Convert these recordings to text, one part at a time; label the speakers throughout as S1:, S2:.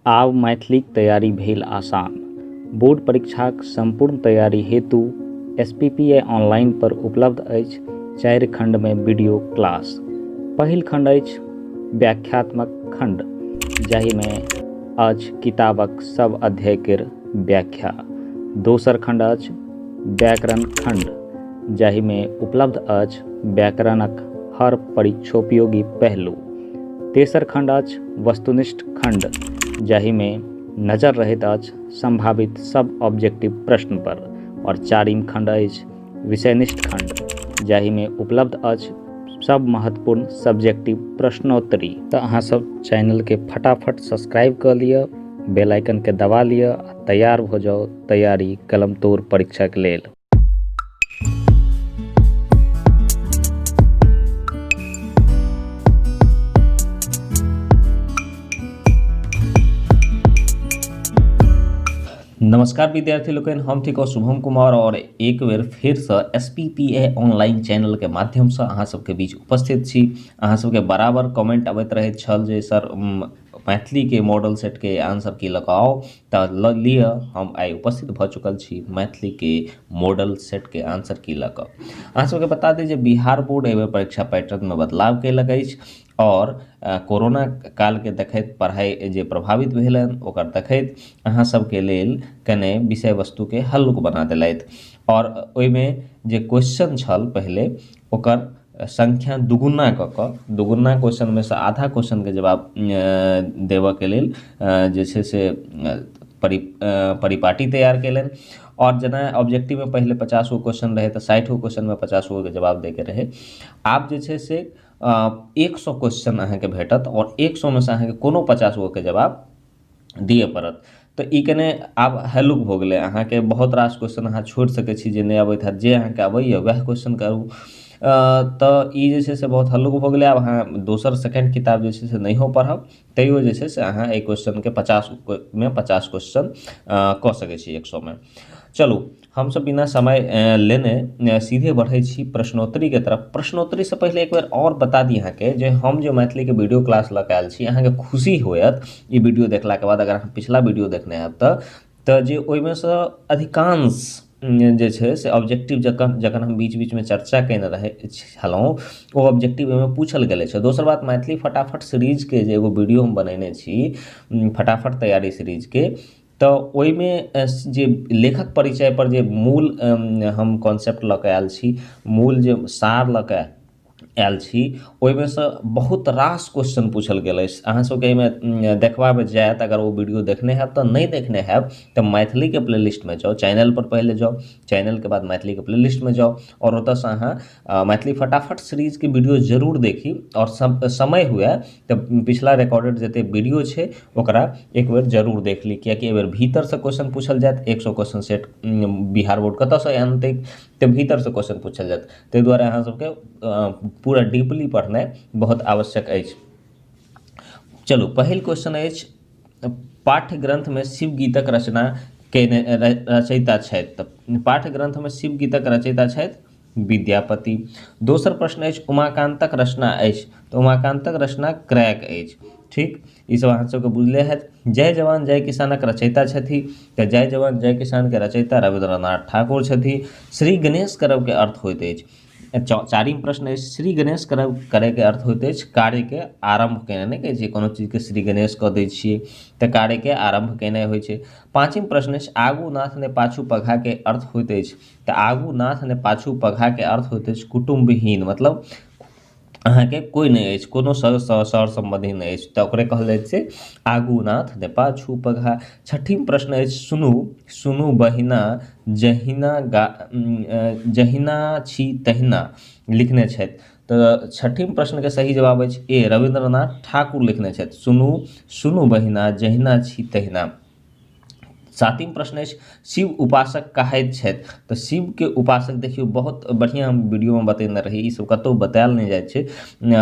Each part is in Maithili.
S1: आब मैथिलीक तैयारी भेल आसान। बोर्ड परीक्षाक सम्पूर्ण तैयारी हेतु एसपीपीए ऑनलाइन पर उपलब्ध अछि 4 खंडमे वीडियो क्लास। पहिल खंड अछि व्याख्यात्मक खंड, जाहिमे अछि किताबक सब अध्याय केर व्याख्या। दोसर खंड अछि व्याकरण खंड, जाहिमे उपलब्ध अछि व्याकरणक हर परीक्षोपयोगी पहलू। तेसर खंड अछि वस्तुनिष्ठ खंड, जाहिमे नजर रहैत अछि संभावित सब ऑब्जेक्टिव प्रश्न पर। और चारिम खंड अछि विषयनिष्ठ खंड, जाहिमे उपलब्ध अछि सब महत्वपूर्ण सब्जेक्टिव प्रश्नोत्तरी। तऽ अहाँ सब चैनलके फटाफट सब्सक्राइब कऽ लिअ, बेल आइकनके दबा लिअ आ तैयार भऽ जाउ तैयारी कलमतोड़ परीक्षाके लेल।
S2: नमस्कार विद्यार्थी लोकनि, हम थिकहुँ शुभम कुमार और एक बेर फेरसँ S P P A online चैनलके माध्यमसँ अहाँ सबके बीच उपस्थित छी। अहाँ सबके बराबर कमेंट अबैत रहैत छल जे सर मैथिलीके मॉडल सेटके आंसर की लऽ कऽ आउ, तऽ लऽ लिअ, हम आइ उपस्थित भऽ चुकल छी मैथिलीके मॉडल सेटके आंसर की लऽ कऽ। अहाँ सबके बता दी जे बिहार बोर्ड एहि बेर परीक्षा पैटर्नमे बदलाव केलक अछि और कोरोना कालके देखैत पढ़ाइ जे प्रभावित भेल हन ओकर देखैत अहाँ सबके लेल कने विषय वस्तुके हल्लुक बना देलथि और ओहिमे जे क्वेश्चन छल पहिले ओकर संख्या दुगुना कऽ कऽ दुगुना क्वेश्चनमे सँ आधा क्वेश्चनके जवाब देबऽके लेल जे छै से परिपाटी तैयार केलनि। आओर जेना ऑब्जेक्टिवमे पहिले 50 गो क्वेश्चन रहै तऽ 60 गो क्वेश्चनमे 50 गोके जवाब दैके रहै, आब जे छै से 100 क्वेश्चन अहाँके भेटत आओर 100 मे सँ अहाँके कोनो 50 गोके जवाब दिअ पड़त। तऽ ई कने आब हल्लुक भऽ गेलै, अहाँके बहुत रास क्वेश्चन अहाँ छोड़ि सकै छी जे नहि अबैत हैत, जे अहाँके अबैए वएह क्वेश्चन करू। तऽ ई जे छै से बहुत हल्लुक भऽ गेलै। आब अहाँ दोसर सेकेंड किताब जे छै से नहियो पढ़ब तैयो जे छै से अहाँ एहि क्वेश्चनके 50 मे 50 क्वेश्चन कऽ सकै छी 100 मे। चलू हमसब बिना समय लेने सीधे बढ़ै छी प्रश्नोत्तरीके तरफ। प्रश्नोत्तरीसँ पहिले एक बेर आओर बता दी अहाँके जे हम जे मैथिलीके वीडियो क्लास लऽ कऽ आयल छी, अहाँके खुशी होयत ई वीडियो देखलाके बाद। अगर अहाँ पिछला वीडियो देखने हैब तऽ जे ओहिमे सँ अधिकांश जे छै से ऑब्जेक्टिव जखन हम बीच बीचमे चर्चा कयने रहै छलहुँ ओ ऑब्जेक्टिव ओहिमे पूछल गेल अछि। दोसर बात, मैथिली फटाफट सीरीजके जे एगो वीडियो हम बनेने छी फटाफट तैयारी सीरीजके, तऽ ओहिमे जे लेखक परिचय पर जे मूल हम कॉन्सेप्ट लऽ कऽ आयल छी, मूल जे सार लऽ कऽ आयल छी, ओहिमे सँ बहुत रास क्वेश्चन पूछल गेल अछि। अहाँ सबके एहिमे देखबामे जायत, अगर ओ वीडियो देखने हैब तऽ, नहि देखने हैब तऽ मैथिलीके प्लेलिस्टमे जाउ, चैनल पर पहिले जाउ, चैनलके बाद मैथिलीके प्लेलिस्टमे जाउ और ओतऽसँ अहाँ मैथिली फटाफट सीरीजके वीडियो जरूर देखी और समय हुए तऽ पिछला रिकॉर्डेड जते वीडियो छै ओकरा एक बेर जरूर देख ली, कियाकि एहि बेर भीतरसँ क्वेश्चन पूछल जायत। 100 क्वेश्चन सेट बिहार बोर्ड कतऽसँ आनतै, तऽ भीतरसँ क्वेश्चन पूछल जायत। ताहि दुआरे अहाँ सबके पूरा डीपली पढ़नाइ बहुत आवश्यक अछि। चलू पहिल क्वेश्चन अछि, पाठ्य ग्रंथमे शिव गीतक रचना केने रचयिता छथि? तऽ पाठ्य ग्रंथमे शिव गीतक रचयिता छथि विद्यापति। दोसर प्रश्न अछि, उमाकांतक रचना अछि? तऽ उमाकांतक रचना क्रैक अछि। ठीक, ई सब अहाँ सबके बुझले हैत। जय जवान जय किसानक रचयिता छथि? तऽ जय जवान जय किसानके रचयिता रविन्द्रनाथ ठाकुर छथि। श्री गणेश करबके अर्थ होइत अछि? चारिम प्रश्न अछि, श्री गणेश करब करैके अर्थ होइत अछि कार्यके आरम्भ केनाइ। नहि कहै छियै कोनो चीजके श्री गणेश कऽ दै छियै तऽ कार्यके आरम्भ केनाइ होइ छै। पाँचिम प्रश्न अछि, आगू नाथ ने पाछू पघाके अर्थ होइत अछि? तऽ आगू नाथ ने पाछू पघाके अर्थ होइत अछि कुटुम्बहीन, मतलब अहाँके कोइ नहि अछि, कोनो सर सम्बन्धी नहि अछि, तऽ ओकरे कहल जाइ छै आगू नाथ ने पाछू पघा। छठिम प्रश्न अछि, सुनू सुनू बहिना जहिना गा जहिना छी तहिना लिखने छथि? तऽ छठिम प्रश्नके सही जवाब अछि ए, रविन्द्रनाथ ठाकुर लिखने छथि सुनू सुनू बहिना जहिना छी तहिना। सातिम प्रश्न अछि, शिव उपासक कहाइत छथि? तऽ शिवके उपासक देखियौ बहुत बढ़िआँ हम वीडियोमे बतेने रही, ई सब कतहु बतायल नहि जाइ छै।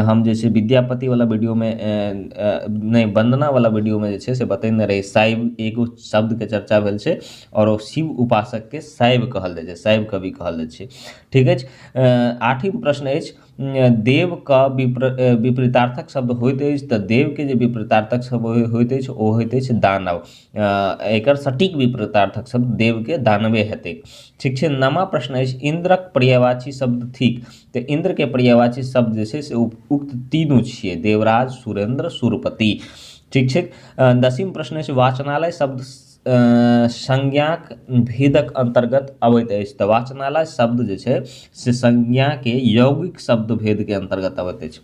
S2: हम जे छै विद्यापतिवला वीडियोमे नहि, वन्दनावला वीडियोमे जे छै से बतेने रही, शैव एगो शब्दके चर्चा भेल छै आओर ओ शिव उपासकके शैव कहल जाइ छै, शैव कवि कहल जाइ छै। ठीक अछि। आठम प्रश्न अछि, देव का विपरीतार्थक शब्द होइत अछि। तऽ देवके जे विपरीतार्थक शब्द होइत अछि ओ होइत अछि दानव। एकर सटीक विपरीतार्थक शब्द देवके दानवे हेतै। ठीक छै। नवा प्रश्न अछि, इन्द्रक पर्यायवाची शब्द थिक। तऽ इन्द्रके पर्यायवाची शब्द जे छै से उक्त तीनू छियै, देवराज, सुरेन्द्र, सुरपति। ठीक छै। दसम प्रश्न अछि, वाचनालय शब्द संज्ञाक भेदक अन्तर्गत अबैत अछि। तऽ वाचनालय शब्द जे छै से संज्ञाके यौगिक शब्द भेदके अन्तर्गत अबैत अछि।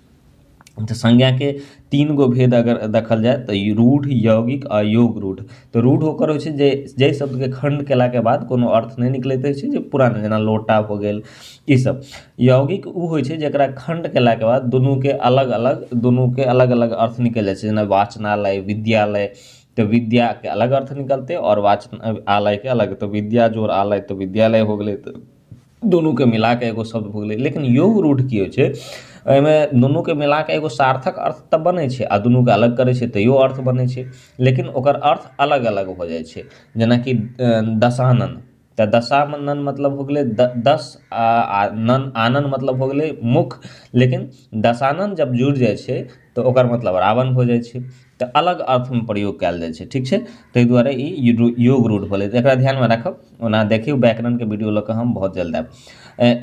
S2: तऽ संज्ञाके 3 गो भेद अगर देखल जाय तऽ रूढ़, यौगिक आ योग रूढ़। तऽ रूढ़ ओकर होइ छै जे जाहि शब्दके खंड केलाके बाद कोनो अर्थ नहि निकलैत अछि, जे पुरान, जेना लोटा हो गेल, ईसब। यौगिक ओ होइ छै जकरा खंड केलाके बाद दुनूके अलग अलग अर्थ निकलि जाइ छै, जेना वाचनालय, विद्यालय। तऽ विद्याके अलग अर्थ निकलतै आओर वाचन आलयके अलग, तऽ विद्या जोड़ आलय तऽ विद्यालय हो गेलै, तऽ दुनूके मिलाके एगो शब्द हो गेलै। लेकिन योग रूढ़ की होइ छै, एहिमे दुनूके मिलाके एगो सार्थक अर्थ तऽ बनै छै आ दुनूके अलग करै छै तैयो अर्थ बनै छै, लेकिन ओकर अर्थ अलग अलग हो जाइ छै। जेनाकि दशानन, तऽ दशानन मतलब हो गेलै दस आ नन, आनन मतलब हो गेलै मुख, लेकिन दशानन जब जुड़ि जाइ छै तऽ ओकर मतलब रावण हो जाइ छै। तऽ अलग अर्थमे प्रयोग कयल जाइ छै। ठीक छै। ताहि दुआरे ई योग रूढ़ भेलै, एकरा ध्यानमे राखब। ओना देखियौ व्याकरणके वीडियो लऽ कऽ हम बहुत जल्द आयब।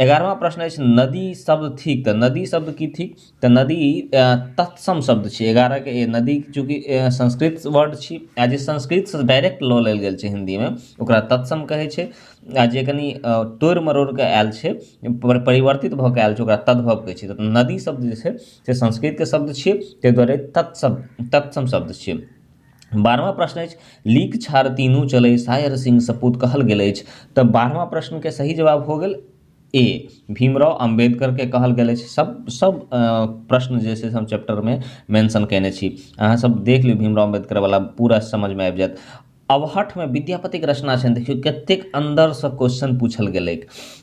S2: 11वां प्रश्न अछि, नदी शब्द थिक। तऽ नदी शब्द की थिक? तऽ नदी तत्सम शब्द छी। 11 के नदी चूँकि संस्कृत वर्ड छी आ जे संस्कृतसँ डायरेक्ट लऽ लेल गेल छै हिन्दीमे ओकरा तत्सम कहै छै, आ जे कनि तोड़ि मरोड़ कऽ आयल छै, परिवर्तित भऽ कऽ आयल छै, ओकरा तद्भव कहै छै। तऽ नदी शब्द जे छै से संस्कृतके शब्द छियै, ताहि दुआरे तत्सम शब्द छियै। 12वां प्रश्न अछि, लीक छार तीनू चलै सायर सिंह सपूत कहल गेल अछि। तऽ 12वां प्रश्नके सही जवाब हो गेल ए, भीमराव अम्बेडकर के कहल गेल अछि। सब सब प्रश्न जे छै से हम चैप्टरमे मेंशन कयने छी, अहाँ सब देख लियौ, भीमराव अम्बेडकर वाला पूरा समझमे आबि जायत। अवहट्ठमे विद्यापतिके रचना छनि। देखियौ कतेक अन्दरसँ क्वेश्चन पूछल गेलै,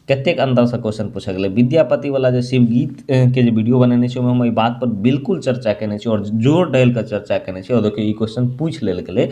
S2: कतेक अन्दरसँ क्वेश्चन पूछल गेलै। विद्यापति वाला जे शिवगीत के जे वीडियो बनेने छी ओहिमे हम एहि बात पर बिल्कुल चर्चा केने छी और जोर डालि कऽ चर्चा केने छी, और देखियौ ई क्वेश्चन पूछि लेल गेलै।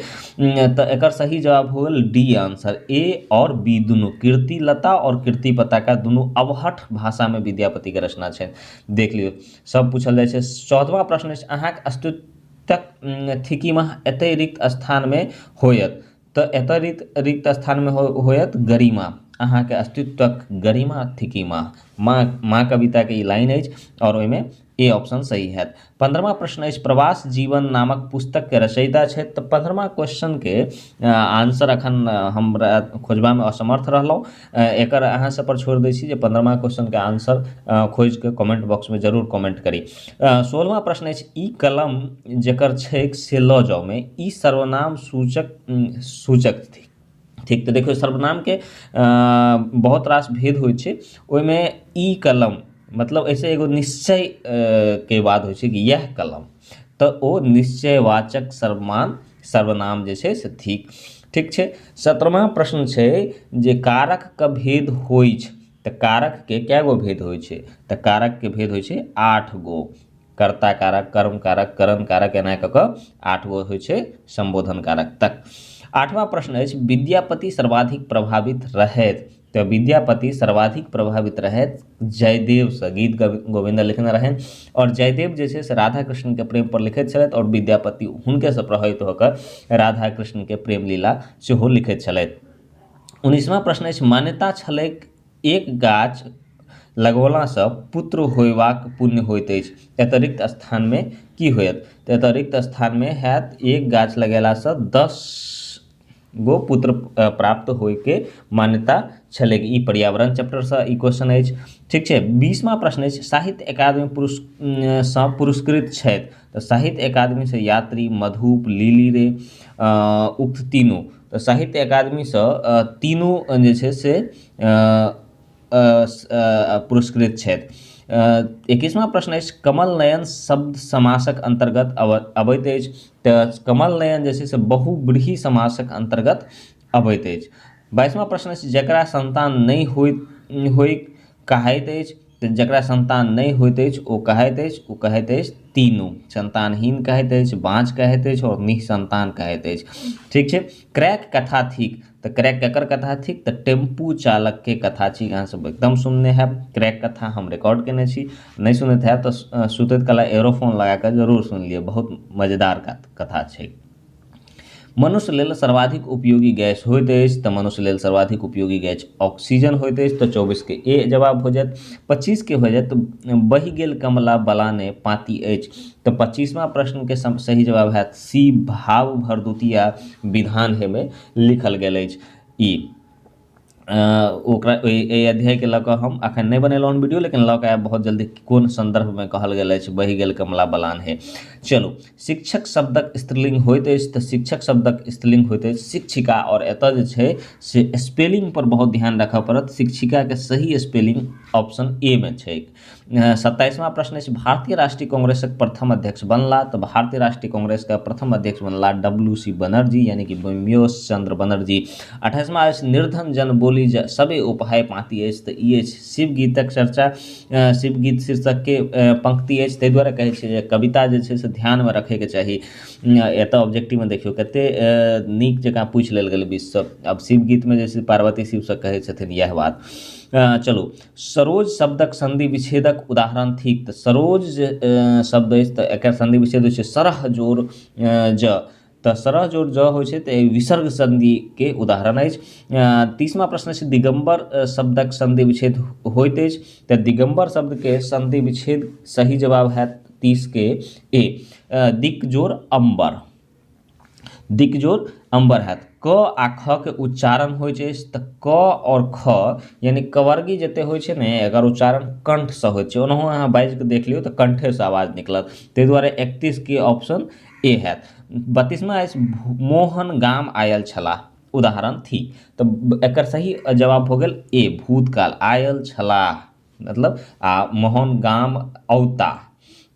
S2: तऽ एकर सही जवाब हो गेल डी आंसर, ए और बी दुनू, कीर्तिलता और कीर्ति पताका दुनू अवहट्ठ भाषामे विद्यापतिके रचना छनि। देख लियौ सब पूछल जाइ छै। 14वां प्रश्न अछि, अहाँके अस्तित्व तक थिकीमह एतय रिक्त स्थानमे होयत। तऽ एतय रिक्त स्थानमे होयत गरिमा, अहाँके अस्तित्वक गरिमा थिकीमह। माँ कविताके ई लाइन अछि और ओहिमे ए ऑप्शन सही हैत। 15वां प्रश्न अछि, प्रवास जीवन नामक पुस्तकके रचयिता छथि। तऽ 15वां क्वेश्चनके आंसर अखन हमरा खोजबामे असमर्थ रहलहुँ, एकर अहाँ सब पर छोड़ि दै छी जे 15वां क्वेश्चनके आंसर खोजिके कमेंट बॉक्समे जरूर कमेंट करी। 16वां प्रश्न अछि, ई कलम जकर छैक से लऽ जाउमे ई सर्वनाम सूचक थिक। ठीक, तऽ देखियौ सर्वनामके बहुत रास भेद होइ छै, ओहिमे ई कलम मतलब ऐसे एगो निश्चय के बाद होइ छै कि यह कलम, तऽ ओ निश्चयवाचक सर्वनाम जे छै से थिक। ठीक छै। 17वां प्रश्न छै जे कारक के भेद होइ छै। तऽ कारक के कए गो भेद होइ छै? तऽ कारक के भेद होइ छै 8 गो, कर्ता कारक, कर्म कारक, करण कारक, एना कऽ कऽ 8 गो होइ छै संबोधन कारक तक। 8वां प्रश्न अछि, विद्यापति सर्वाधिक प्रभावित रहैत। तऽ विद्यापति सर्वाधिक प्रभावित रहैत जयदेवसँ, गीत गोविन्द लिखने रहनि और जयदेव जे छै से राधा कृष्णके प्रेम पर लिखैत छलथि और विद्यापति हुनकेसँ प्रभावित भऽ कऽ राधा कृष्णके प्रेम लीला सेहो लिखैत छलथि। 19वां प्रश्न अछि, मान्यता छलैक एक गाछ लगौलासँ पुत्र होयबाक पुण्य होइत अछि, एतय रिक्त स्थानमे की होयत? तऽ एतय रिक्त स्थानमे हैत एक गाछ लगेलासँ 10 गो पुत्र प्राप्त होइके मान्यता छलै। ई पर्यावरण चैप्टरसँ ई क्वेश्चन अछि। ठीक छै। 20वां प्रश्न अछि, साहित्य अकादमी सँ पुरस्कृत छथि। तऽ साहित्य अकादमीसँ यात्री, मधुप, लिली रे, उक्त तीनू। तऽ साहित्य अकादमीसँ तीनू जे छै से पुरस्कृत छथि। 21वां प्रश्न अछि, कमल नयन शब्द समासक अन्तर्गत अबैत अछि। तऽ कमल नयन जे छै से बहुव्रीहि समासक अन्तर्गत अबैत अछि। 22वां प्रश्न अछि, जकरा संतान नहि होइत कहाइत अछि। तऽ जकरा संतान नहि होइत अछि ओ कहाइत अछि, ओ कहैत अछि तीनू। संतानहीन कहैत अछि, बाँझ कहैत अछि आओर निःसंतान कहैत अछि। ठीक छै। क्रैक कथा थिक, तऽ क्रैक केकर कथा थिक? तऽ टेम्पू चालकके कथा छी। अहाँ सब एकदम सुनने हैब, क्रैक कथा हम रिकॉर्ड केने छी। नहि सुनैत हैब तऽ सुतैत कला एयरोफोन लगाकऽ जरूर सुनि लिअ, बहुत मजेदार कथा छै। मनुष्य लेल सर्वाधिक उपयोगी गैस होइत अछि, तऽ मनुष्य लेल सर्वाधिक उपयोगी गैस ऑक्सीजन होइत अछि, तऽ 24 के ए जवाब हो जायत। 25 के हो जायत बहि गेल कमला बलाने पाती अछि, तऽ 25वां प्रश्न के सही जवाब हैत सी, भाव भरदुतिया विधान हेमे लिखल गेल अछि। ई ओकरा एहि अध्यायके लऽ कऽ हम अखन नहि बनेलहुँ हन वीडियो, लेकिन लऽ कऽ आयब बहुत जल्दी कोन सन्दर्भमे कहल गेल अछि बहि गेल कमला बलान हे। चलू, शिक्षक शब्दक स्त्रीलिंग होइत अछि, तऽ शिक्षक शब्दक स्त्रीलिंग होइत अछि शिक्षिका। आओर एतऽ जे छै से स्पेलिंग पर बहुत ध्यान राखऽ पड़त, शिक्षिकाके सही स्पेलिंग ऑप्शन ए मे छै। 27वां प्रश्न अछि, भारतीय राष्ट्रीय कांग्रेसक प्रथम अध्यक्ष बनला, तऽ भारतीय राष्ट्रीय कांग्रेसके प्रथम अध्यक्ष बनला डब्ल्यू सी बनर्जी, यानी कि व्योमेश चंद्र बनर्जी। 28वां अछि, निर्धन जन बोली सबे उपाय पाती अछि, तऽ ई अछि शिवगीतक चर्चा, शिवगीत शीर्षकके पंक्ति अछि। ताहि दुआरे कहै छै जे कविता जे छै से ध्यानमे रखैके चाही। एतऽ ऑब्जेक्टिवमे देखियौ कते नीक जकाँ पूछि लेल गेलै बीचसँ। आब शिवगीतमे जे छै पार्वती शिवसँ कहै छथिन इएह बात। चलू, सरोज शब्दक संधि विच्छेदक उदाहरण थिक, तऽ सरोज जे शब्द अछि तऽ एकर संधि विच्छेद होइ छै सरह जोड़ ज, तऽ सरह जोड़ ज होइ छै, तऽ विसर्ग संधिके उदाहरण अछि। 30वां प्रश्न अछि, दिगंबर शब्दक संधि विच्छेद होइत अछि, तऽ दिगंबर शब्दके संधि विच्छेद सही जवाब हैत 30 के ए, दिक जोड़ अंबर, दिक जोड़ अंबर हैत। क आ ख के उच्चारण होइ छै, तऽ क और ख यानी कवर्गी जते होइ छै ने, एकर उच्चारण कंठसँ होइ छै। ओनाहो अहाँ बाजि कऽ देख लियौ तऽ कंठेसँ आवाज निकलत, ताहि दुआरे 31 के ऑप्शन ए हैत। 32वां अछि, मोहन गाम आयल छलाह, उदाहरण थिक, तऽ एकर सही जवाब भऽ गेल ए, भूतकाल, आयल छलाह मतलब, आ मोहन गाम औता,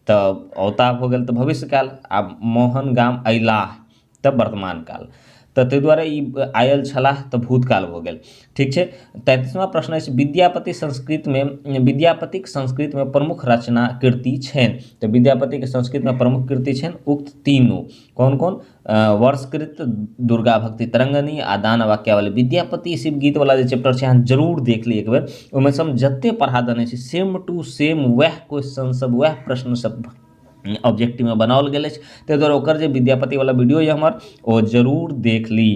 S2: तऽ औता भऽ गेल तऽ भविष्यकाल, आ मोहन गाम अयलाह तऽ वर्तमान काल, तऽ ताहि दुआरे ई आयल छलाह तऽ भूतकाल भऽ गेल। ठीक छै। 33वां प्रश्न अछि, विद्यापति संस्कृतमे, विद्यापतिक संस्कृतमे प्रमुख रचना कृति छनि, तऽ विद्यापतिके संस्कृतमे प्रमुख कृति छनि उक्त तीनू, कोन कोन? वर्षकृत, दुर्गा भक्ति तरंगनी आ दान वाक्यावली। विद्यापति शिवगीत वाला जे चैप्टर छै अहाँ जरूर देख ली एक बेर, ओहिमे से हम जते पढ़ा देने छी सेम टू सेम वएह क्वेश्चन सब, वएह प्रश्न सब ऑब्जेक्टिवमे बनाओल गेल अछि, ताहि दुआरे ओकर जे विद्यापति वाला वीडियो यऽ हमर ओ जरूर देख ली।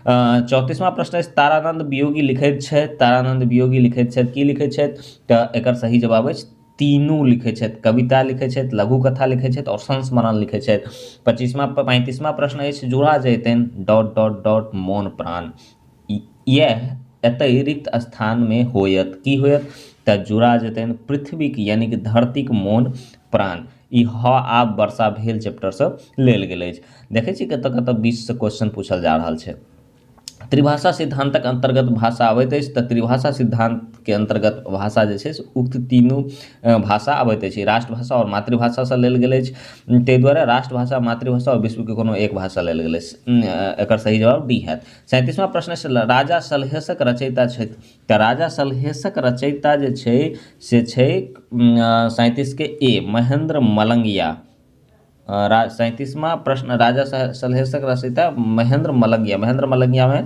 S2: 34वां प्रश्न अछि, तारानंद वियोगी लिखैत छथि, तारानंद वियोगी लिखैत छथि, की लिखैत छथि? तऽ एकर सही जवाब अछि तीनू लिखै छथि, कविता लिखै छथि, लघु कथा लिखै छथि आओर संस्मरण लिखै छथि। 35वां प्रश्न अछि, जुड़ा जैतनि डॉट डॉट डॉट मोन प्राण, इएह एतय रिक्त स्थानमे होयत, की होयत? तऽ जुड़ा जेतनि पृथ्वीक यानी कि धरतीक मोन प्राण। ई ह आब वर्षा भेल चैप्टरसँ लेल गेल अछि। देखै छी कतऽ कतऽ बीचसँ क्वेश्चन पूछल जा रहल छै। त्रिभाषा सिद्धांतक अंतर्गत भाषा अबैत अछि, तऽ त्रिभाषा सिद्धांतके अंतर्गत भाषा जे छै से उक्त तीनू भाषा अबैत अछि। राष्ट्रभाषा आओर मातृभाषासँ लेल गेल अछि, ताहि दुआरे राष्ट्रभाषा, मातृभाषा आओर विश्वके कोनो एक भाषा लेल गेल अछि। एकर सही जवाब डी हैत। 37वां प्रश्न अछि, राजा सलहेशक रचयिता छथि, तऽ राजा सलहेशक रचयिता जे छै से छै 37 के ए, महेंद्र मलंगिया। 37वां प्रश्न, राजा सलहेशक रचयिता महेंद्र मलंगिया। महेंद्र मलंगियामे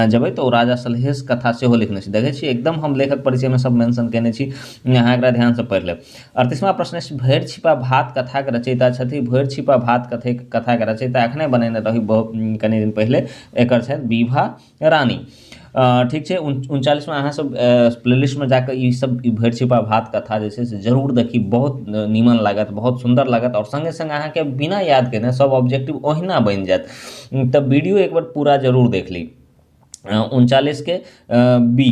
S2: जेबै तऽ ओ राजा सलहेश कथा सेहो लिखने छै। देखै छी एकदम हम लेखक परिचयमे सब मेंशन केने छी, अहाँ एकरा ध्यानसँ पढ़ि लेब। 38वां प्रश्न अछि, भरि छिपा भात कथाके रचयिता छथि, भरि छिपा भात कथाके रचयिता एखने बनेने रही बहुत कनि दिन पहिले, एकर छथि विभा रानी। ठीक छै। 39मे अहाँ सब प्लेलिस्टमे जाकऽ ई सब भरि छिपा भात कथा जे छै से जरूर देखी, बहुत नीमन लागत, बहुत सुन्दर लागत आओर सङ्गे सङ्ग अहाँके बिना याद केने सब ऑब्जेक्टिव ओहिना बनि जायत। तऽ वीडियो एक बार पूरा जरूर देख ली। 39 के बी,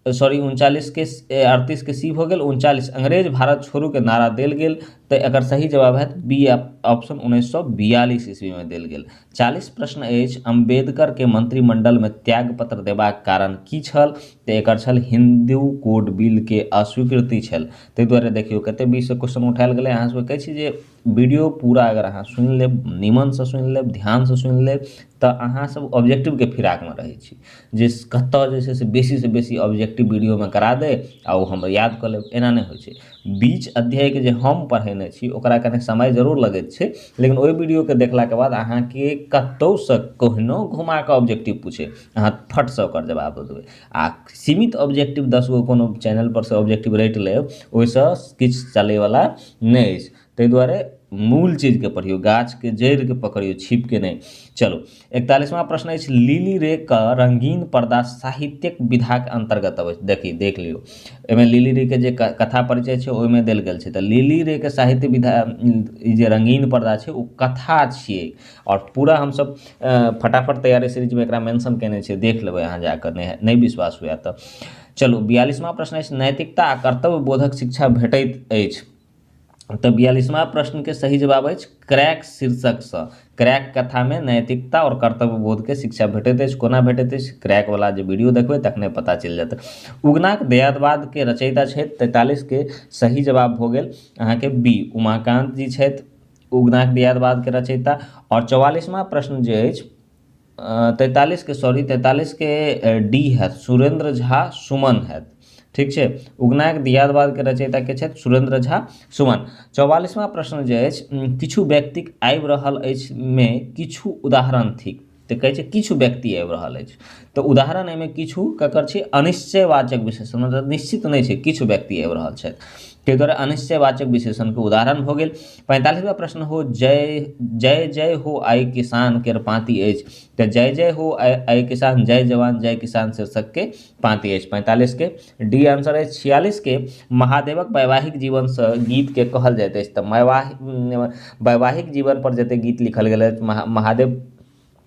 S2: सॉरी 39 के 38 के सी भऽ गेल। 39 अंग्रेज भारत छोड़ू के नारा देल गेल, तऽ एकर सही जवाब हैत बी ऑप्शन 1942 ईस्वी में देल गेल। 40 प्रश्न अछि, अम्बेडकर के मंत्रिमंडल में त्यागपत्र देबाक कारण की छल? तऽ एकर छल हिंदू कोड बिल के अस्वीकृति छल। ताहि दुआरे देखियौ कते बीच क्वेश्चन उठायल गेलै। अहाँ सबके कहै छी जे वीडियो पूरा अगर अहाँ सुनि लेब, नीमनसँ सुनि लेब, ध्यानसँ सुनि लेब, तऽ अहाँ सब ऑब्जेक्टिवके फिराकमे रहै छी जे कतऽ जे छै से बेसीसँ बेसी ऑब्जेक्टिव वीडियोमे करा दे आ ओ हम याद कऽ लेब, एना नहि होइ छै। बीच अध्यायके जे हम पढ़ेने छी ओकरा कने समय जरूर लगैत छै, लेकिन ओहि वीडियोके देखलाके बाद अहाँके कतहुसँ कहुनो घुमाकऽ ऑब्जेक्टिव पूछे अहाँ फटसँ ओकर जवाब दऽ देबै। आ सीमित ऑब्जेक्टिव 10 गो कोनो चैनल पर से ऑब्जेक्टिव रटि लेब ओहिसँ किछु चलैवला नहि अछि। ताहि दुआरे मूल चीजके पढ़ियौ, गाछके जड़िके पकड़ियौ, छिपके नहि। चलू 41वां प्रश्न अछि, लिली रे का रंगीन पर्दा साहित्यिक विधाक अन्तर्गत अबै छै। देखी देख लियौ, एहिमे लिली रे के जे कथा परिचय छै ओहिमे देल गेल छै। तऽ लिली रे के साहित्य विधा ई जे रंगीन पर्दा छै ओ कथा छियै, आओर पूरा हमसब फटाफट तैयारी सीरीजमे एकरा मेंशन केने छियै, देख लेबै अहाँ जाकऽ, नहि विश्वास हुए तऽ। चलू 42वां प्रश्न अछि, नैतिकता आ कर्तव्य बोधक शिक्षा भेटैत अछि। तऽ 42वां प्रश्नके सही जवाब अछि क्रैक शीर्षकसँ। क्रैक कथामे नैतिकता और कर्तव्य बोधके शिक्षा भेटैत अछि। कोना भेटैत अछि, क्रैक वाला जे वीडियो देखबै तखने पता चलि जायत। उगनाक दयादवादके रचयिता छथि, 43 के सही जवाब भऽ गेल अहाँके बी, उमाकांत जी छथि उगनाक दयादवादके रचयिता। और 44वां प्रश्न जे अछि 43 के, सॉरी 43 के डी हैत, सुरेंद्र झा सुमन हैत। ठीक छै, उगनाक दियादवाद के रचयिता के छथि सुरेंद्र झा सुमन। 44वां प्रश्न जे अछि, किछु व्यक्तिक आबि रहल अछि मे किछु उदाहरण थिक। तऽ कहै छै किछु व्यक्ति आबि रहल अछि, तऽ उदाहरण एहिमे किछु ककर छै, अनिश्चयवाचक विशेषण, मतलब निश्चित नहि छै, किछु व्यक्ति आबि रहल छथि, ताहि दुआरे अनिश्चयवाचक विशेषणके उदाहरण भऽ गेल। 45वां प्रश्न हो, जय जय जय हो आइ किसान केर पाँति अछि। तऽ जय जय हो आइ किसान, जय जवान जय किसान शीर्षकके पाँति अछि। 45 के डी आंसर अछि। 46 के महादेवक वैवाहिक जीवनसँ गीतके कहल जाइत अछि। तऽ वैवाहिक जीवन पर जतेक गीत लिखल गेल अछि महादेव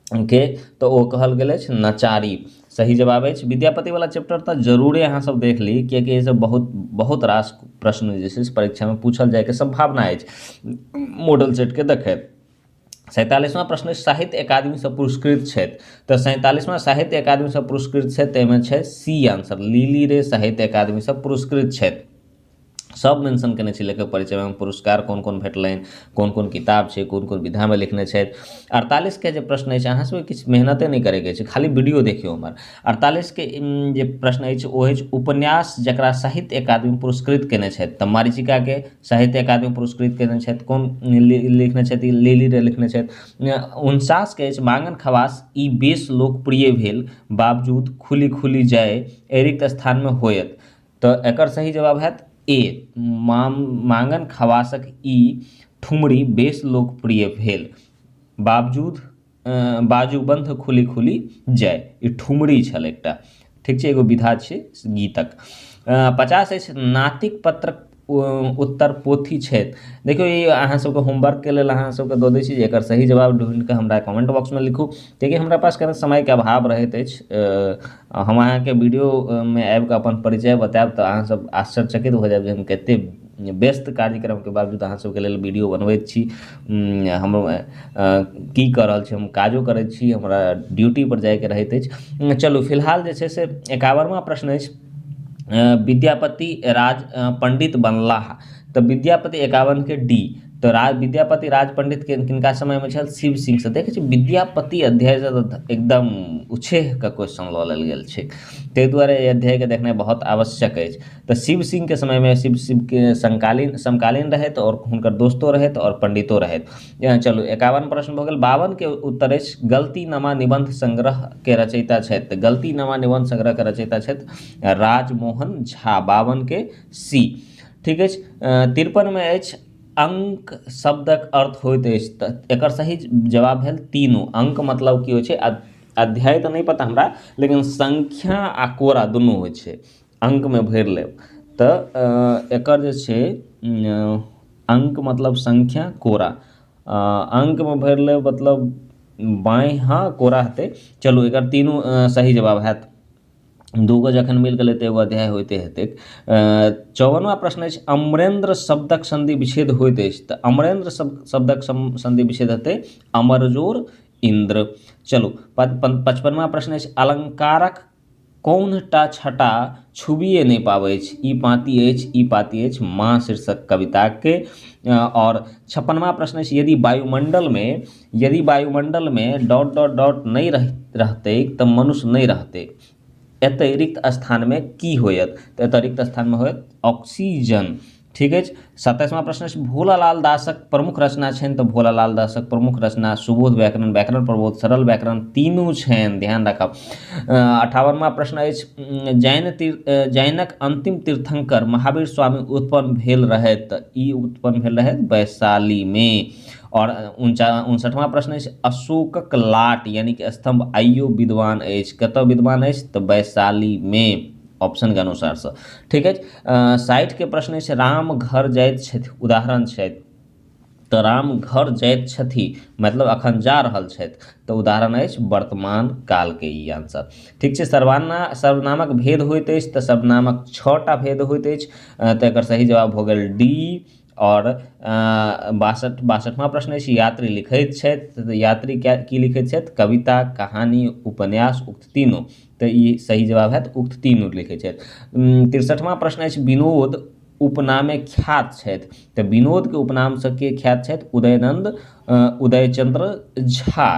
S2: के, तऽ ओ कहल गेल अछि नचारी, सही जवाब अछि। विद्यापति वाला चैप्टर तऽ जरूरे अहाँ सब देख ली, कियाकि एहिसँ बहुत बहुत रास प्रश्न जे छै से परीक्षामे पूछल जाइके सम्भावना अछि मॉडल सेटके देखैत। 47वां प्रश्न, साहित्य अकादमीसँ पुरस्कृत छथि। तऽ 47वां साहित्य अकादमीसँ पुरस्कृत छथि, ताहिमे छै सी आंसर, लिली रे साहित्य अकादमीसँ पुरस्कृत छथि। सब मेंशन केने छी लेखक परिचयमे, पुरस्कार कोन कोन भेटलनि, कोन कोन किताब छै, कोन कोन विधामे लिखने छथि। 48 के जे प्रश्न अछि, अहाँ सबके किछु मेहनते नहि करैके अछि, खाली वीडियो देखियौ हमर। 48 के जे प्रश्न अछि ओ अछि उपन्यास जकरा साहित्य अकादमी पुरस्कृत केने छथि। तऽ मारीचिकाके साहित्य अकादमी पुरस्कृत केने छथि, कोन लिखने छथि, लिली रे लिखने छथि। 49 के अछि मांगन खवास ई बेस लोकप्रिय भेल बावजूद खुली खुली जाय एहि रिक्त स्थानमे होयत। तऽ एकर सही जवाब हैत ए, मांगन खवासक ई ठुमरी बेस लोकप्रिय भेल बावजूद बाजूबंध खुली खुली जाय, ई ठुमरी छल एकटा, ठीक छै, एगो विधा छै गीतक। 50 अछि नातिक पत्रक उत्तर पोथी छथि। देखियौ ई अहाँ सबके होमवर्कके लेल अहाँ सबके दऽ दै छी जे एकर सही जवाब ढूँढिकऽ हमरा कमेंट बॉक्समे लिखू, कियाकि हमरा पास कने समयके अभाव रहैत अछि। हम अहाँके वीडियोमे आबिकऽ अपन परिचय बतायब तऽ अहाँ सब आश्चर्यचकित भऽ जायब जे हम कते व्यस्त कार्यक्रमके बावजूद अहाँ सबके लेल वीडियो बनबैत छी। हम की कऽ रहल छी, हम काजो करैत छी, हमरा ड्यूटी पर जाइके रहैत अछि। चलू फिलहाल जे छै से 51वां प्रश्न अछि, विद्यापति राज पंडित बनलाह। तऽ विद्यापति 51 के डी, तऽ विद्यापति राज पंडित के किनका समयमे छल, शिव सिंह से। देखै छी विद्यापति अध्यायसँ तऽ एकदम उछेह के क्वेश्चन लऽ लेल गेल छै, ताहि दुआरे एहि अध्यायके देखनाइ बहुत आवश्यक अछि। तऽ शिव सिंह के समयमे शिव के समकालीन रहथि और हुनकर दोस्तो रहथि और पंडितो रहथि। चलू 51 प्रश्न भऽ गेल। 52 के उत्तर अछि गलतीनामा निबंध संग्रह के रचयिता छथि। तऽ गलतीनामा निबंध संग्रह के रचयिता छथि राजमोहन झा, 52 के सी, ठीक अछि। 53 मे अछि अंक शब्दक अर्थ होइत अछि। तऽ एकर सही जवाब भेल तीनू। अंक मतलब की होइ छै, अध्याय तऽ नहि पता हमरा, लेकिन संख्या आ कोरा दुनू होइ छै, अंकमे भरि लेब। तऽ एकर जे छै अंक मतलब संख्या कोरा, अंकमे भरि लेब मतलब बाएँ हाँ कोरा हेतै। चलू एकर तीनू सही जवाब हैत, दूगो जखन मिल गेलै तऽ एगो अध्याय होइते हेतै। 54वां प्रश्न अछि अमरेंद्र शब्दक संधि विच्छेद होइत अछि। तऽ अमरेंद्र शब्दक संधि विच्छेद हेतै अमरजोर इंद्र। चलू 55वां प्रश्न अछि अलंकारक कोनटा छटा छुबिए नहि पाबै अछि, ई पाँति अछि, ई पाँति अछि माँ शीर्षक कविताके। और 56वां प्रश्न अछि यदि वायुमंडलमे डॉट डॉट डॉट नहि रहतै तऽ मनुष्य नहि रहतै, एतय रिक्त स्थानमे की होयत। तऽ एतय रिक्त स्थानमे होयत ऑक्सीजन। ठीक अछि। 27वां प्रश्न अछि, भोलालाल दासक प्रमुख रचना छनि, तऽ भोलालाल दासक प्रमुख रचना सुबोध व्याकरण, व्याकरण प्रबोध, सरल व्याकरण तीनू छनि, ध्यान राखब। 58वां प्रश्न अछि, जैनक अंतिम तीर्थंकर महावीर स्वामी उत्पन्न भेल रहथि, तऽ ई उत्पन्न भेल रहथि वैशालीमे। और 59वां प्रश्न अछि, अशोकक लाट यानी कि स्तंभ आइयो विद्वान अछि, कतऽ विद्वान अछि, तऽ वैशालीमे, ऑप्शन के अनुसार से। ठीक अछि। 60 के प्रश्न अछि, राम घर जाइत छथि, उदाहरण छथि, तऽ राम घर जाइत छथि मतलब अखन जा रहल छथि, तऽ उदाहरण अछि वर्तमान काल के ई आंसर। ठीक छै। सर्वनामक भेद होइत अछि, तऽ सर्वनामक 6टा भेद होइत अछि, तऽ एकर सही जवाब भऽ गेल डी। और 62वां प्रश्न अछि, यात्री लिखैत छथि, तऽ यात्री की लिखैत छथि, कविता, कहानी, उपन्यास, उक्त तीनू, तऽ ई सही जवाब हैत उक्त तीनू लिखैत छथि। 63वां प्रश्न अछि, विनोद उपनामे ख्यात छथि, तऽ विनोदके उपनामसँ के ख्यात छथि, उदयनंद, उदयचंद्र झा।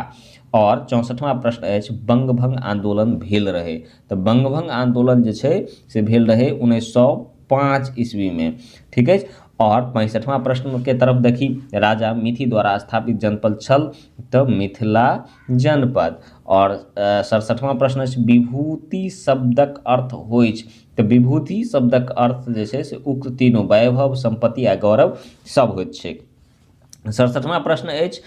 S2: और 64वां प्रश्न अछि, बंगभंग आंदोलन भेल रहे, तऽ बंगभंग आंदोलन जे छै से भेल रहे 1905 ईस्वी में। ठीक अछि। और 65वां प्रश्न के तरफ देखी, राजा मिथि द्वारा स्थापित जनपद छल, तऽ मिथिला जनपद। और 67वां प्रश्न अछि, विभूति शब्दक अर्थ होइछ, तऽ विभूति शब्दक अर्थ जे छै से उक्त तीनू, वैभव, संपत्ति आ गौरव सब होइत छै। 67वां प्रश्न अछि,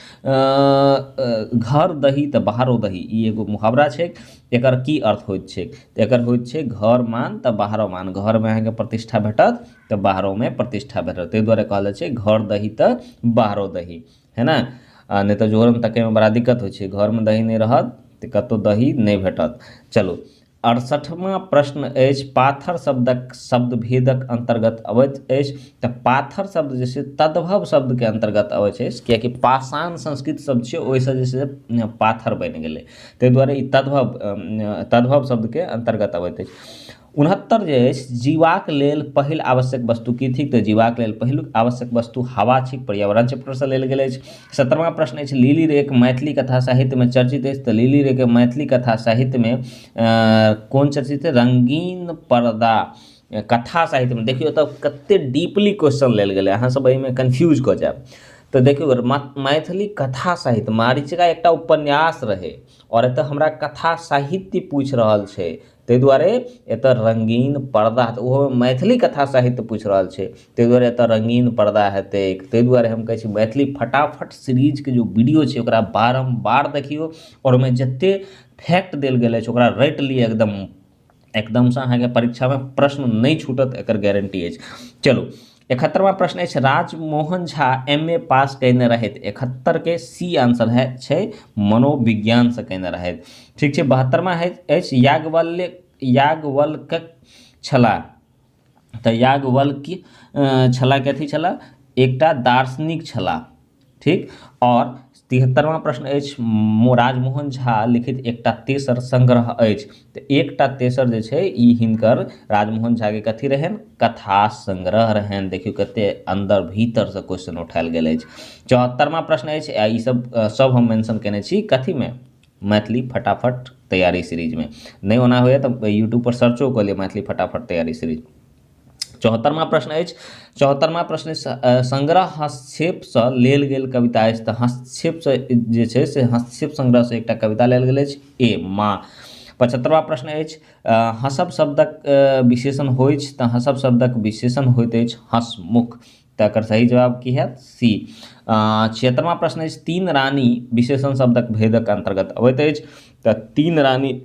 S2: घर दही तऽ बाहरो दही, ई एगो मुहावरा छै, एकर की अर्थ होइत छै, तऽ एकर होइत छै घर मान तऽ बाहरो मान, घरमे अहाँके प्रतिष्ठा भेटत तऽ बाहरोमे प्रतिष्ठा भेटत, ताहि दुआरे कहल जाइ छै घर दही तऽ बाहरो दही, है ना। नहि तऽ जोरमे तकैमे बड़ा दिक्कत होइ छै, घरमे दही नहि रहत तऽ कतहु दही नहि भेटत। चलू 68वां प्रश्न अछि, पाथर शब्दक शब्द भेदक अंतर्गत अबैत अछि, तऽ पाथर शब्द जे छै तद्भव शब्दके अंतर्गत अबैत अछि, कियाकि पाषाण संस्कृत शब्द छै, ओहिसँ जे छै पाथर बनि गेलै, ताहि दुआरे ई तद्भव शब्दके अंतर्गत अबैत अछि। 69 जे अछि, जीवाक लेल पहिल आवश्यक वस्तु की थिक, तऽ जीवाक लेल पहिल आवश्यक वस्तु हवा थिक, पर्यावरण चैप्टरसँ लेल गेल अछि। 17वां प्रश्न अछि, लिली रेक मैथिली कथा साहित्यमे चर्चित अछि, तऽ लिली रेक मैथिली कथा साहित्यमे कोन चर्चित, रंगीन पर्दा कथा साहित्यमे। देखियौ तऽ कते डीपली क्वेश्चन लेल गेलै, अहाँ सब एहिमे कन्फ्यूज कऽ जायब। तऽ देखियौ मैथिली कथा साहित्य मारीचिका एकटा उपन्यास रहे, और एतऽ हमरा कथा साहित्य पूछि रहल छै, ताहि दुआरे एतऽ रंगीन पर्दा, तऽ ओहो मैथिली कथा साहित्य पूछि रहल छै, ताहि दुआरे एतऽ रंगीन पर्दा हेतै। ताहि दुआरे हम कहै छी मैथिली फटाफट सीरीजके जो वीडियो छै ओकरा बारम्बार देखियौ, और ओहिमे जते फैक्ट देल गेल अछि ओकरा रटि लिअ एकदम, एकदमसँ अहाँके परीक्षामे प्रश्न नहि छूटत, एकर गारंटी अछि। चलू 71वां प्रश्न अछि, राजमोहन झा एम ए पास कयने रहथि, 71 के सी आंसर है छै मनोविज्ञानसँ कयने रहथि। ठीक छै। 72वां अछि, याज्ञवल्क्य छलाह, तऽ याज्ञवल्क्य छलाह कथी छलाह, एकटा दार्शनिक छलाह। ठीक। और 73वां प्रश्न अछि, राजमोहन झा लिखित एकटा तेसर संग्रह अछि, तऽ एकटा तेसर जे छै ई हिनकर राजमोहन झा के कथी रहनि, कथा संग्रह रहनि। देखियौ कते अंदर भीतरसँ क्वेश्चन उठायल गेल अछि। 74वां प्रश्न अछि, आ ई सब हम मेंशन केने छी कथीमे, मैथिली फटाफट तैयारी सीरीजमे। नहि ओना होइए तऽ यूट्यूब पर सर्चो कऽ लिअ मैथिली फटाफट तैयारी सीरीज। 74वां प्रश्न अछि, 74वां प्रश्न संग्रह हस्तक्षेपसँ लेल गेल कविता अछि, तऽ हस्तक्षेपसँ जे छै से हस्तक्षेप संग्रहसँ एकटा कविता लेल गेल अछि, ए माँ। 75वां प्रश्न अछि, हँसब शब्दक विशेषण होइछ, तऽ हँसब शब्दक विशेषण होइत अछि हँसमुख, तऽ एकर सही जवाब की हैत, सी। 76वां प्रश्न अछि, तीन रानी विशेषण शब्दक भेदक अंतर्गत अबैत अछि, तऽ तीन रानी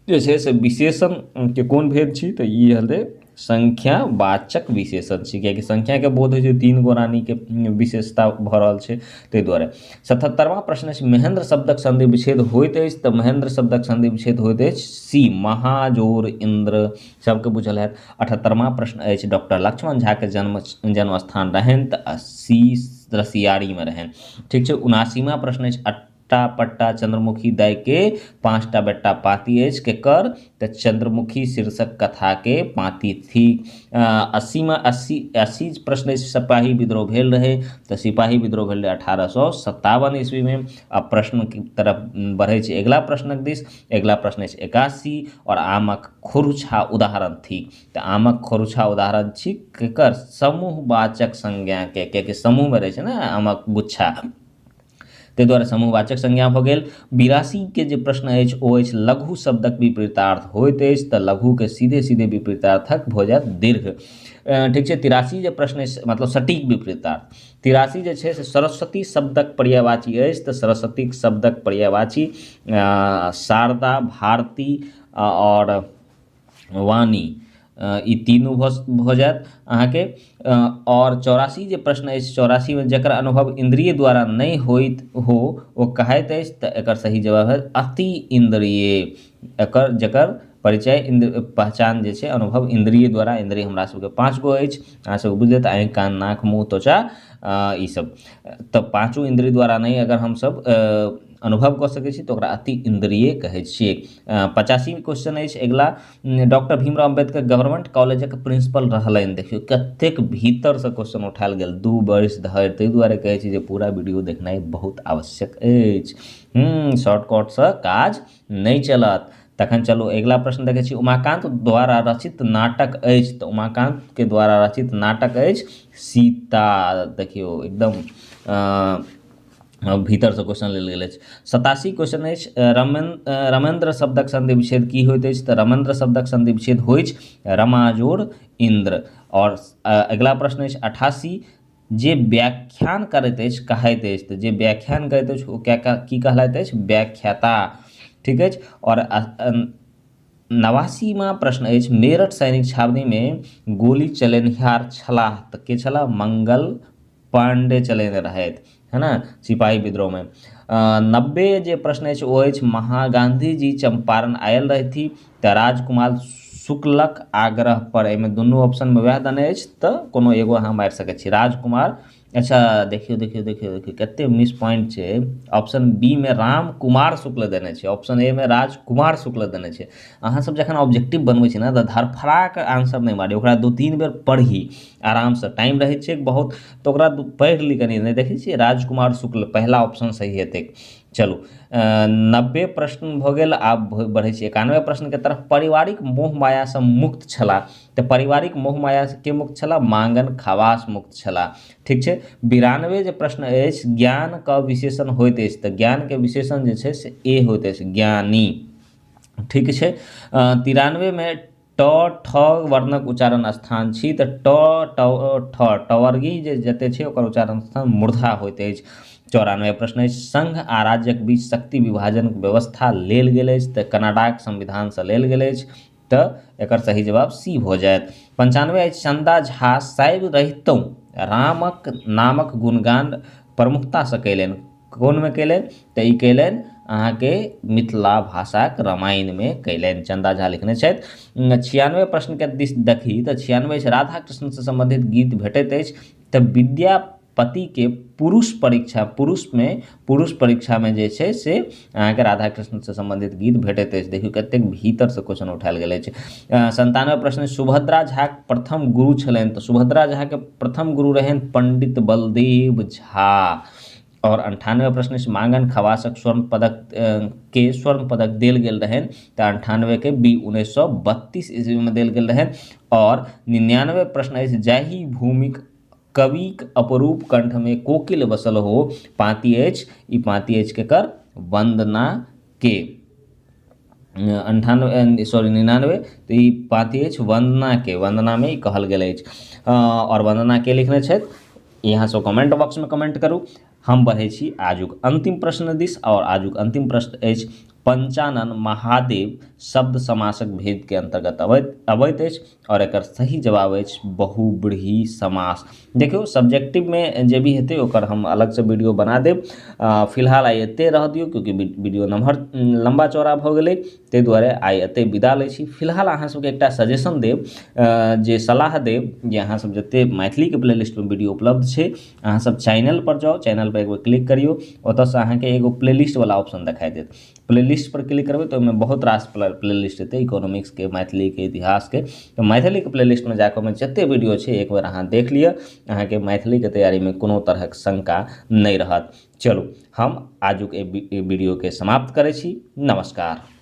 S2: जे छै से विशेषण के कोन भेद छी, तऽ ई हलै संख्यावाचक विशेषण छी, कियाकि संख्याके बोध होइ छै, 3 गो रानीके विशेषता भऽ रहल छै, ताहि दुआरे। 77वां प्रश्न अछि, महेंद्र शब्दक संधि विच्छेद होइत अछि, तऽ महेंद्र शब्दक संधि विच्छेद होइत अछि सी, महाजोर इंद्र, सबके बुझल हैत। 78वां प्रश्न अछि, डॉक्टर लक्ष्मण झा के जन्म स्थान रहनि, तऽ सी रसियारीमे रहनि। ठीक छै। 79वां प्रश्न अछि, पट्टा चंद्रमुखी दाई के 5टा बेटा पाती अछि केकर, तऽ चंद्रमुखी शीर्षक कथा के पाती थी। 80 में 80 प्रश्न अछि, सिपाही विद्रोह भेल रहे, तऽ सिपाही विद्रोह भेल रहे 1857 ईस्वी में। अब प्रश्न की तरफ बढ़े छै अगिला प्रश्नक दिस। अगिला प्रश्न अछि 81 और आमक खोरुछा उदाहरण थी। तऽ आमक खोरुछा उदाहरण छी केकर, समूहवाचक संज्ञा के, कियाकि समूह में रहे छै ने आमक गुच्छा, ताहि दुआरे समूहवाचक संज्ञा भऽ गेल। 82 के जे प्रश्न अछि ओ अछि लघु शब्दक विपरीतार्थ होइत अछि, तऽ लघु के सीधे सीधे विपरीतार्थक भऽ जायत दीर्घ। ठीक छै। 83 जे प्रश्न अछि, मतलब सटीक विपरीतार्थ 83 जे छै से सरस्वती शब्दक पर्यायवाची अछि, तऽ सरस्वती शब्दक पर्यायवाची शारदा, भारती और वाणी, ई तीनू भऽ जायत अहाँके। और 84 जे प्रश्न अछि, 84 में जकर अनुभव इंद्रिय द्वारा नहि होइत हो ओ कहैत अछि, तऽ एकर सही जवाब है अति इंद्रिय। एकर जकर परिचय इंद्र पहचान जे छै अनुभव इंद्रिय द्वारा, इंद्रिय हमरा सबके 5 गो अछि, अहाँ सबके बुझि लेत, आँखि, कान, नाक, मुँह, त्वचा, ई सब, तऽ पाँचो इंद्रिय द्वारा नहि अगर हमसब अनुभव कऽ सकै छी तऽ ओकरा अति इंद्रिय कहै छियै। 85 क्वेश्चन अछि अगिला, डॉक्टर भीमराव अम्बेडकर गवर्नमेंट कॉलेजक प्रिंसिपल रहलनि। देखियौ कतेक भीतरसँ क्वेश्चन उठायल गेल 2 वर्ष धरि, ताहि दुआरे कहै छी जे पूरा वीडियो देखनाइ बहुत आवश्यक अछि। शॉर्टकटसँ काज नहि चलत। तखन चलू अगिला प्रश्न देखै छी, उमाकांत द्वारा रचित नाटक अछि, तऽ उमाकांत के द्वारा रचित नाटक अछि सीता। देखियौ एकदम भीतरसँ क्वेश्चन लेल गेल अछि। 87 क्वेश्चन अछि, रमेन्द्र शब्दक संधि विच्छेद की होइत अछि, तऽ रमेन्द्र शब्दक संधि विच्छेद होइछ रमाजोर इंद्र। और अगिला प्रश्न अछि 88, जे व्याख्यान करैत अछि कहैत अछि, तऽ जे व्याख्यान करैत अछि ओ क्या की कहलाइत अछि, व्याख्याता। ठीक अछि। और 89वां प्रश्न अछि, मेरठ सैनिक छावनी में गोली चलेनिहार छलाह, तऽ के छलाह, मंगल पांडे चलेने रहथि, है ना, सिपाही विद्रोह में। 90 जे प्रश्न अछि ओ अछि महा गांधी जी चंपारण आयल रहथि तऽ राजकुमार शुक्लक आग्रह पर, एहिमे दुनू ऑप्शनमे वएह देने अछि तऽ कोनो एगो अहाँ मारि सकै छी, राजकुमार। अच्छा देखियौ देखियौ देखियौ देखियौ कते मिस पॉइंट छै, ऑप्शन बी में राम कुमार शुक्ल देने छै, ऑप्शन ए में राजकुमार शुक्ल देने छै। अहाँ सब जखन ऑब्जेक्टिव बनबै छी ने तऽ धरफड़ाके आंसर नहि मारी, ओकरा 2-3 बेर पढ़ी आरामसँ, टाइम रहै छै बहुत तऽ ओकरा पढ़ि ली कनि। नहि देखै छियै राजकुमार शुक्ल पहिला ऑप्शन सही हेतै। चलू 90 प्रश्न भऽ गेल। आब बढ़ै छी 91 प्रश्नके तरफ। पारिवारिक मोह मायासँ मुक्त छलाह, तऽ पारिवारिक मोह मायासँ के मुक्त छलाह, मांगन खवास मुक्त छलाह। ठीक छै। 92 जे प्रश्न अछि, ज्ञानके विशेषण होइत अछि, तऽ ज्ञानके विशेषण जे छै से ए होइत अछि, ज्ञानी। ठीक छै। 93 में ट ठ वर्णक उच्चारण स्थान छी, तऽ ट ठ टवर्गी जे जते छै ओकर उच्चारण स्थान मूर्धा होइत अछि। 94 प्रश्न अछि, संघ आ राज्यक बीच शक्ति विभाजन व्यवस्था लेल गेल अछि, तऽ कनाडाक संविधानसँ लेल गेल अछि, तऽ एकर सही जवाब सी भऽ जायत। 95 अछि, चंदा झा शैव रहितहुँ रामक नामक गुणगान प्रमुखतासँ कयलनि, कोनमे कयलनि, तऽ ई कयलनि अहाँके मिथिला भाषाक रामायणमे कयलनि, चंदा झा लिखने छथि। 96 प्रश्नके दिस देखी तऽ 96 अछि, राधा कृष्णसँ संबंधित गीत भेटैत अछि, तऽ विद्यापति के पुरुष परीक्षा, पुरुष परीक्षा में जे छै से अहाँके राधा कृष्णसँ संबंधित गीत भेटैत अछि। देखियौ कतेक भीतरसँ क्वेश्चन उठायल गेल अछि। 97 प्रश्न, सुभद्रा झाक प्रथम गुरु छलनि, तऽ सुभद्रा झाके प्रथम गुरु रहनि पंडित बलदेव झा। और 98 प्रश्न अछि, मांगन खवासक स्वर्ण पदक के स्वर्ण पदक देल गेल रहनि, तऽ 98 के बी 1932 ईस्वी में देल गेल रहनि। और 99 प्रश्न अछि, जाहि भूमिक कविक अपरूप कंठ में कोकिल बसल हो, पाँति अछि, ई पाँति अछि केकर, वंदना के। 99, तऽ ई पाँति अछि वंदना के, वंदना में ई कहल गेल अछि। और वंदना के लिखने छथि, यहाँ से कमेंट बॉक्स में कमेंट करू। हम बढ़ै छी आजुक अंतिम प्रश्न दिस, और आजुक अंतिम प्रश्न अछि, पंचानन महादेव शब्द समासक भेद के अंतर्गत अबैत अछि और एकर सही जवाब अछि बहुव्रीहि समास। देखियौ सब्जेक्टिव में जे भी हेतै ओकर हम अलग से वीडियो बना देब। फिलहाल आइ एते रह दियौ क्योंकि वीडियो नम्हर लंबा चौड़ा भऽ गेलै, ताहि दुआरे आइ एते विदा लै छी। फिलहाल अहाँ सबके एकटा सजेशन देब, जे सलाह देब जे अहाँ सब जते मैथिलीके प्लेलिस्टमे वीडियो उपलब्ध छै अहाँ सब चैनल पर जाउ, चैनल पर एक बेर क्लिक करियौ, ओतऽसँ अहाँके एगो प्लेलिस्ट वाला ऑप्शन देखाइ देत। प्लेलिस्ट पर क्लिक करबै तऽ ओहिमे बहुत रास प्लेलिस्ट हेतै, इकोनॉमिक्सके, मैथिलीके, इतिहासके। तऽ मैथिलीके प्लेलिस्टमे जाकऽ ओहिमे जते वीडियो छै एक बेर अहाँ देख लिअ, अहाँके मैथिलीके तैयारीमे कोनो तरहक शंका नहि रहत। चलू हम आजुक एहि वीडियोके समाप्त करै छी। नमस्कार।